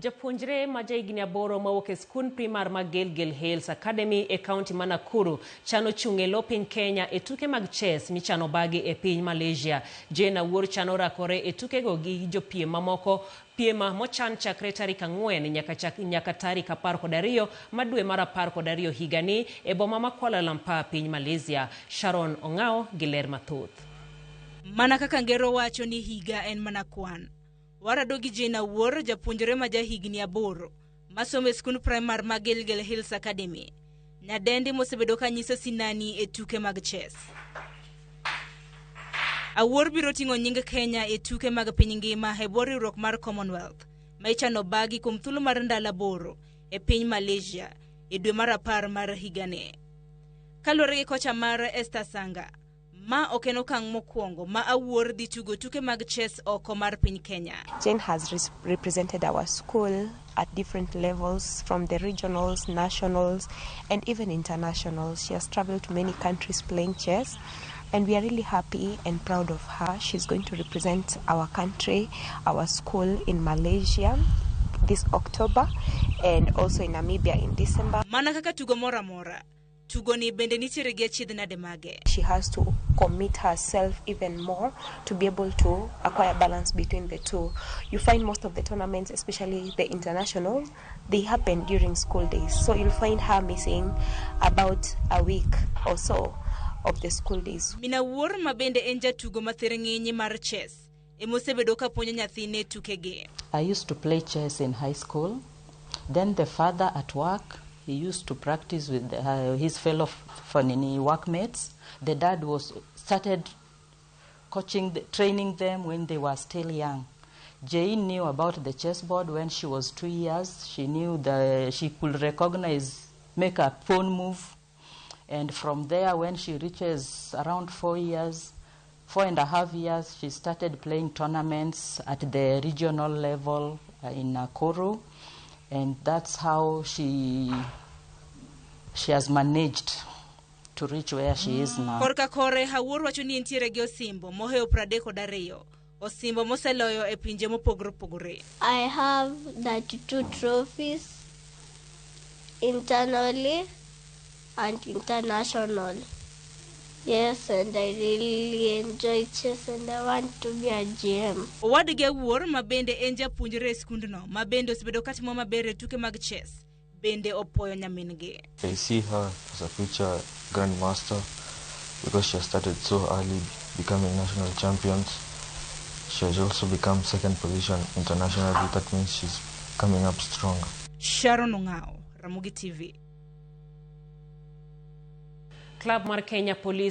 Japuonjre ma jahigni 8 mawuok e skund primar ma Gilgil Hills Academy e kaunti ma Nakuru chano chung' e lo piny Kenya e tuke mag chess michano bagi e piny Malaysia. Jane Awuor chano rakore e tukego gi jopiem mamoko piem mochan chakre tarik 4 nyaka tarik 12 ma dwe mar 12 higani e boma ma Kuala Lumpur, piny Malaysia. Sharon Ong'ao gi ler mathoth. Mana kaka ngero wacho ni higa en mana kwan. Warado gi Jane Awuor, japuonjre ma jahigni 8 masomo e skund primar ma Gilgil Hills Academy. Nyadendi mosebedo ka nyiso sinani e tuke mag chess. Awuor biro ting'o nying Kenya e tuke mag piny ngima e bwo riwruok mar Commonwealth ma ichano bagi kuom thuolo mar ndalo 8 e piny Malaysia e dwe mar 10 mar higani. Kaluwore gi kocha mar Esther Sanga, ma ok en okang' mokwongo ma Awuor dhi tugo tuke mag chess oko mar piny Kenya. Jane has represented our school at different levels, from the regionals, nationals, and even internationals. She has traveled to many countries playing chess, and we are really happy and proud of her. She's going to represent our country, our school in Malaysia this October, and also in Namibia in December. Mana kaka tugo moro amora, tugo ni bende nitiere gi achiedh nade mage. She has to commit herself even more to be able to acquire balance between the two. You find most of the tournaments, especially the international, they happen during school days. So you'll find her missing about a week or so of the school days. Mina Awuor ma bende en jatugo mathiring'inyi mar chess emosebedo ka puonjo nyathine tukegi. I used to play chess in high school. Then the father at work, he used to practice with his fellow workmates. The dad was started coaching, training them when they were still young. Jane knew about the chessboard when she was 2 years. She knew that she could recognize, make a pawn move. And from there, when she reaches around 4 years, 4.5 years, she started playing tournaments at the regional level in Nakuru. And that's how she has managed to reach where she is now. Korka kore, Awuor wacho ni entiere gi osimbo mohewo 32, osimbo moseloyo e pinje mopogore opogore. I have 32 trophies internally and international. Yes, and I really enjoy chess and I want to be a GM. Owadgi Awuor ma bende en japuonjre e skundno ma bende osebedo katimo maber e tuke mag chess bende opoyo nyamin-gi. I see her as a future grandmaster because she has started so early becoming national champions. She has also become second position internationally. That means she's coming up strong. Sharon Ong'ao, Ramogi TV. Club mar Kenya Police